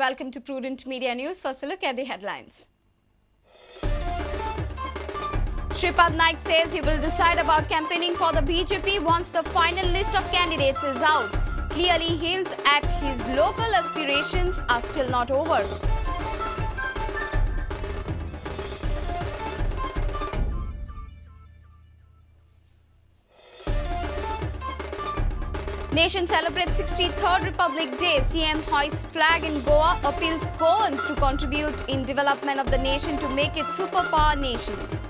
Welcome to Prudent Media News. First, a look at the headlines. Shripad Naik says he will decide about campaigning for the BJP once the final list of candidates is out. Clearly hints at his local aspirations are still not over. Nation celebrates 63rd Republic Day. CM hoists flag in Goa, appeals Goans to contribute in development of the nation to make it superpower nations.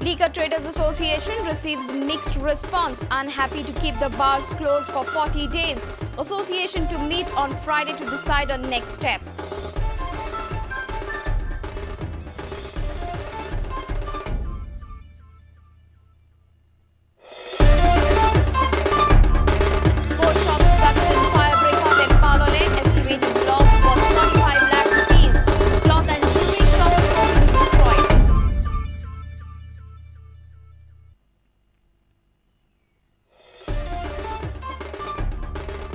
Liquor Traders Association receives mixed response, unhappy to keep the bars closed for 40 days. Association to meet on Friday to decide on next step. Four shops gutted in fire breakout at Palolem, estimated loss worth 45 lakh rupees. Cloth and jewelry shops totally destroyed.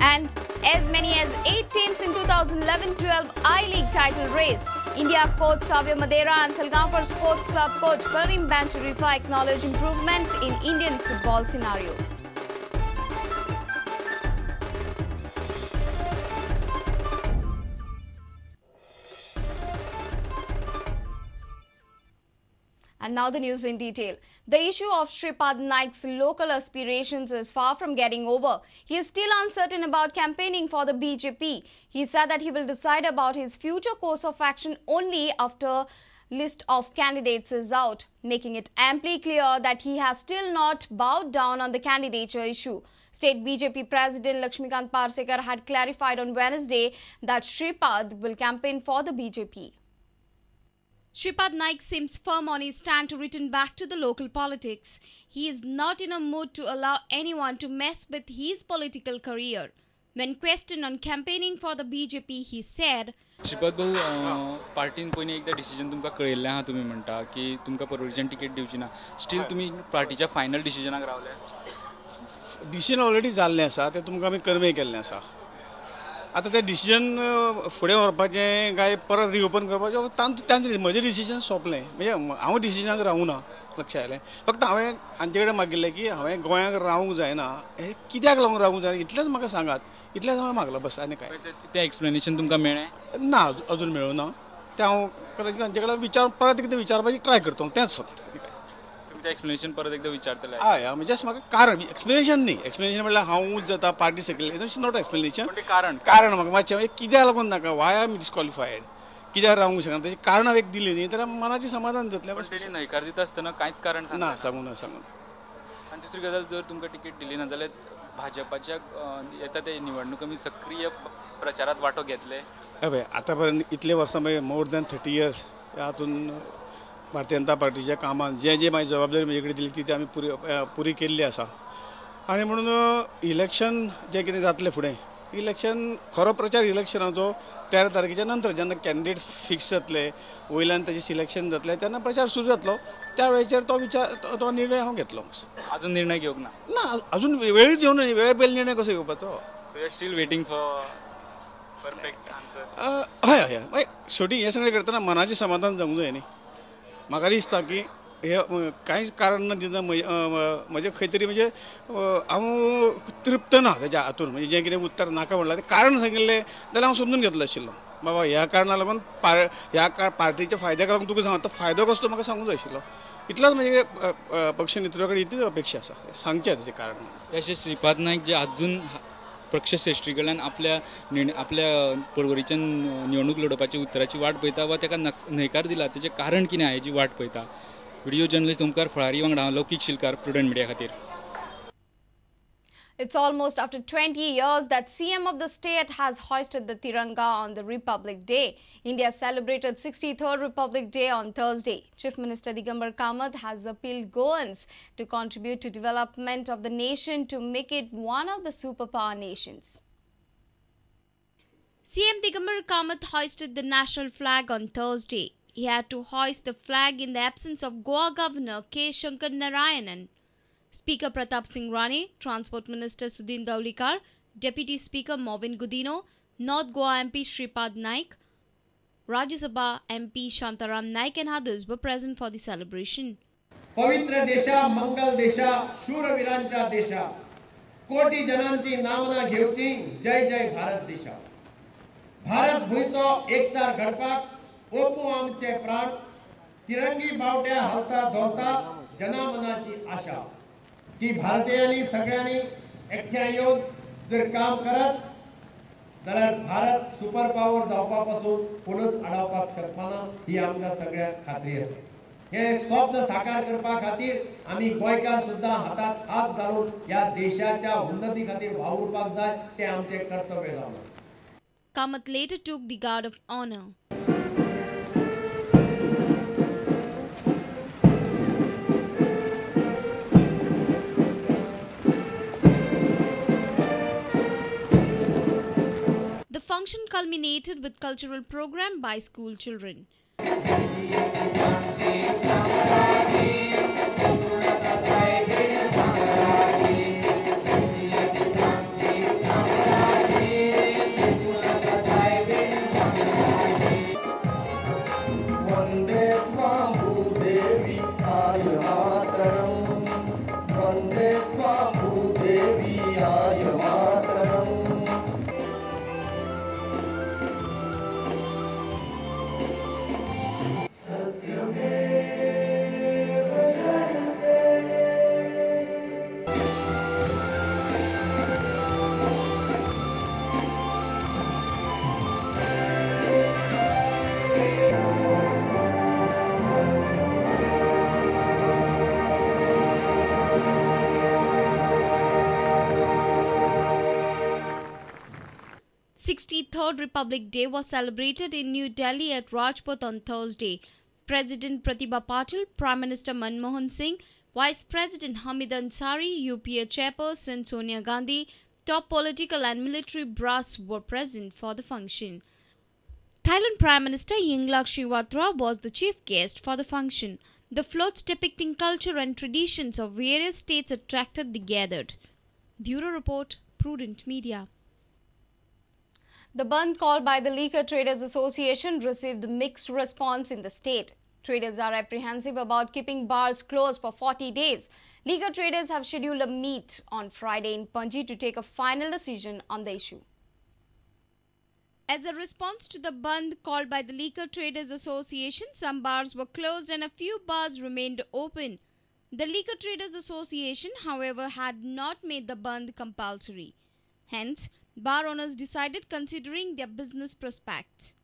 And as many as 8 teams in 2011-12 I-League title race. India coach Savio Madeira and Salgaonkar Sports Club coach Karim Bencherifa acknowledge improvement in Indian football scenario. And now the news in detail. The issue of Shripad Naik's local aspirations is far from getting over. He is still uncertain about campaigning for the BJP. He said that he will decide about his future course of action only after list of candidates is out, making it amply clear that he has still not bowed down on the candidature issue. State BJP President Lakshmikant Parsekar had clarified on Wednesday that Shripad will campaign for the BJP. Shripad Naik seems firm on his stand to return back to the local politics. He is not in a mood to allow anyone to mess with his political career. When questioned on campaigning for the BJP, he said, Shripad भाऊ, पार्टीन पयलीं एकदा decision तुमकां कळयल्लें आहा, तुमी म्हणटा की तुमकां पर्वरीच्यान तिकेट दिवची ना, स्टील तुमी पार्टीच्या फायनल डिसिजनाक रावले? डिसिजन ऑलरेडी जाल्लें आसा, तें तुमकां आमी कन्वे केल्लें आसा. आतां तें डिसिजन फुडें व्हरपाचें काय परत रिओपन करपाचें तांचें, म्हजें डिसिजन सोंपलें. म्हणजे हांव डिसिजनाक रावूं ना, लक्ष आयलें. फक्त हांवें हांचे कडेन मागिल्लें की हांवें गोंयांक रावूंक जायना, हें कित्याक लागून रावूंक जायना इतलेंच म्हाका सांगात, इतलेंच हांवें मागलां बस, आनी कांय. तें एक्सप्लेनेशन तुमकां मेळ्ळें ना? अजून मेळूं ना. तें हांव कदाचित तांचे कडेन विचार परत एकदां विचारपाची ट्राय करतलो, तेंच फक्त. एक्सप्लेनेशन परत एकदा विचारतले? हय, म्हणजे म्हाका कारण एक्सप्लेनेशन न्ही, एक्सप्लेनेशन म्हणल्यार हांवूच जाता पार्टी सकयल, it's not explanation. कारण कारण म्हाका मातशें कित्याक लागून नाका, वाय I am disqualified, कित्याक रावूंक शकना, तेजें कारण एक दिलें न्ही जाल्यार मनाचें समाधान जातलें. पण तेणी न्हयकार दिता आसतना कांयच कारण ना, सांगू ना, सांगू ना. आनी दुसरी गजाल, जर तुमकां तिकेट दिली ना जाल्यार भाजपाच्या येता ते निवडणुकांनी सक्रीय प्रचारांत वांटो घेतले? हय, आतां पर्यंत इतले वर्सां मागीर मोर दॅन 30 इयर्स हातून भारतीय जनता पार्टीच्या कामान जे जे म्हाजी जबाबदारी म्हजे कडेन दिली ती आमी पुरी केल्ली आसा. आनी म्हणून इलेक्शन जें कितें जातलें फुडें, इलेक्शन खरो प्रचार इलेक्शनाचो 13 तारखेच्या नंतर जेन्ना कॅन्डिडेट फिक्स जातले, वयल्यान ताचें सिलेक्शन जातलें, तेन्ना प्रचार सुरू जातलो. त्या वेळाचेर तो विचार तो निर्णय हांव घेतलो. अजून निर्णय घेवंक ना? ना, अजून वेळूच येवना, वेळे पयलीं निर्णय कसो घेवपाचो? So you are still waiting for perfect answer? हय हय, मागीर शेवटी हें सगळें करतना मनाचें समाधान जावंक जाय न्ही. म्हाका दिसता की हे कांयच कारण ना दितना म्हजें खंय तरी म्हणजे हांव तृप्त ना तेज्या हातून, म्हणजे जें कितें उत्तर नाका म्हणलां तें कारण सांगिल्लें जाल्यार हांव समजून घेतलो आशिल्लो, बाबा ह्या कारणाक लागून ह्या पार्टीच्या फायद्याक लागून तुका सांगता, फायदो कसो तो म्हाका सांगूंक जाय आशिल्लो. इतलोच म्हजे पक्ष नेतृत्वा कडेन इतलीच अपेक्षा आसा, सांगचें तेजें कारण. अशें श्रीपाद नायक जे अजून पक्षश्रेश्ठी कडल्यान आपल्या आपल्या पर्वरीच्यान निवडणूक लडोवपाची उत्तराची वाट पळयता वा ताका न्हयकार दिला तेचें कारण कितें आहा हेची वाट पळयता. व्हिडिओ जर्नलिस्ट ओमकार फळारी वांगडा हांव लौकीक शिलकार, प्रुडंट मिडिया खातीर. It's almost after 20 years that CM of the state has hoisted the Tiranga on the Republic Day. India celebrated 63rd Republic Day on Thursday. Chief Minister Digambar Kamath has appealed Goans to contribute to development of the nation to make it one of the superpower nations. CM Digambar Kamath hoisted the national flag on Thursday. He had to hoist the flag in the absence of Goa Governor K. Shankar Narayanan. Speaker Pratap Singh Rane, Transport Minister Sudin Dhavalikar, Deputy Speaker Mauvin Godinho, North Goa MP Shripad Naik, Rajya Sabha MP Shantaram Naik and others were present for the celebration. पवित्र देशा, मंगल देशा, शूरवीरांच्या देशा, कोटी जनांची नामना घेवची जय जय भारत देशा. भारत भुंयचो एकचार घडपाक ओपू आमचे प्राण, तिरंगी बावट्या हालता धोलता जनामनाची आशा. की भारतीयांनी सगळ्यांनी एकठांय येवन जर काम करत जाल्यार भारत सुपर पावर जावपा पासून कोणूच आडावपाक शकना ही आमकां सगळ्यांक खात्री आसा. हे स्वप्न साकार करपा खातीर आमी गोंयकार सुद्दां हातात हात घालून ह्या देशाच्या उन्नती खातीर वावुरपाक जाय, तें आमचें कर्तव्य जावन. Kamath later took the guard of honor. The function culminated with cultural program by school children. Third Republic Day was celebrated in New Delhi at Rajpath on Thursday. President Pratibha Patil, Prime Minister Manmohan Singh, Vice President Hamid Ansari, UPA Chairperson Sonia Gandhi, top political and military brass were present for the function. Thailand Prime Minister Yingluck Shinawatra was the chief guest for the function. The floats depicting culture and traditions of various states attracted the gathered. Bureau Report, Prudent Media. The bandh called by the Liquor Traders Association received mixed response in the state. Traders are apprehensive about keeping bars closed for 40 days. Liquor traders have scheduled a meet on Friday in Panji to take a final decision on the issue. As a response to the bandh called by the Liquor Traders Association, some bars were closed and a few bars remained open. The Liquor Traders Association, however, had not made the bandh compulsory. Hence, bar owners decided considering their business prospects.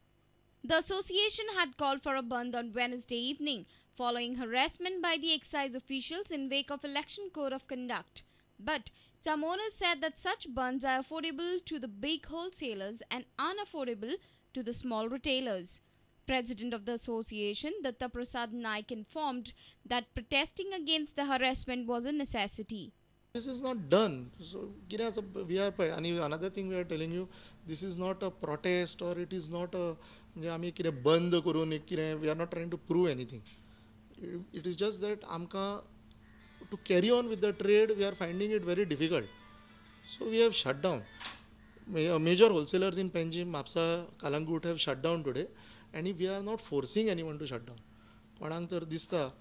The association had called for a bandh on Wednesday evening, following harassment by the excise officials in wake of election code of conduct. But some owners said that such bandhs are affordable to the big wholesalers and unaffordable to the small retailers. President of the association, Datta Prasad Naik, informed that protesting against the harassment was a necessity. This is not done. So, we are, another thing we are telling you, this is not a protest or it is not a, we are not trying to prove anything. It is just that amka, to carry on with the trade, we are finding it very difficult. So we have shut down. Major wholesalers in Panjim, Mapsa, Kalangut have shut down today, and we are not forcing anyone to shut down. कोणाक तर दिसता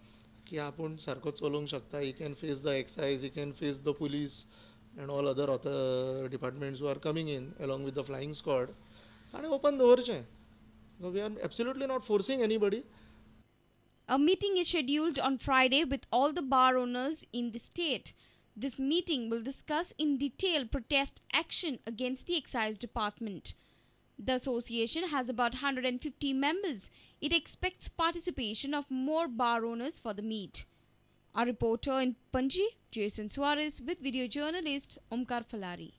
की आपूण सारको चलोवंक शकता, he can face the excise, he can face the police and all other departments who are coming in along with the flying squad. ताणें open दवरचें. We are absolutely not forcing anybody. A meeting is scheduled on Friday with all the bar owners in the state. This meeting will discuss in detail protest action against the excise department. The association has about 150 members. It expects participation of more bar owners for the meet. Our reporter in Panji, Jason Suarez, with video journalist Omkar Falari.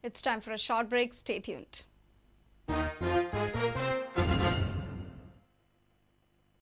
It's time for a short break. Stay tuned.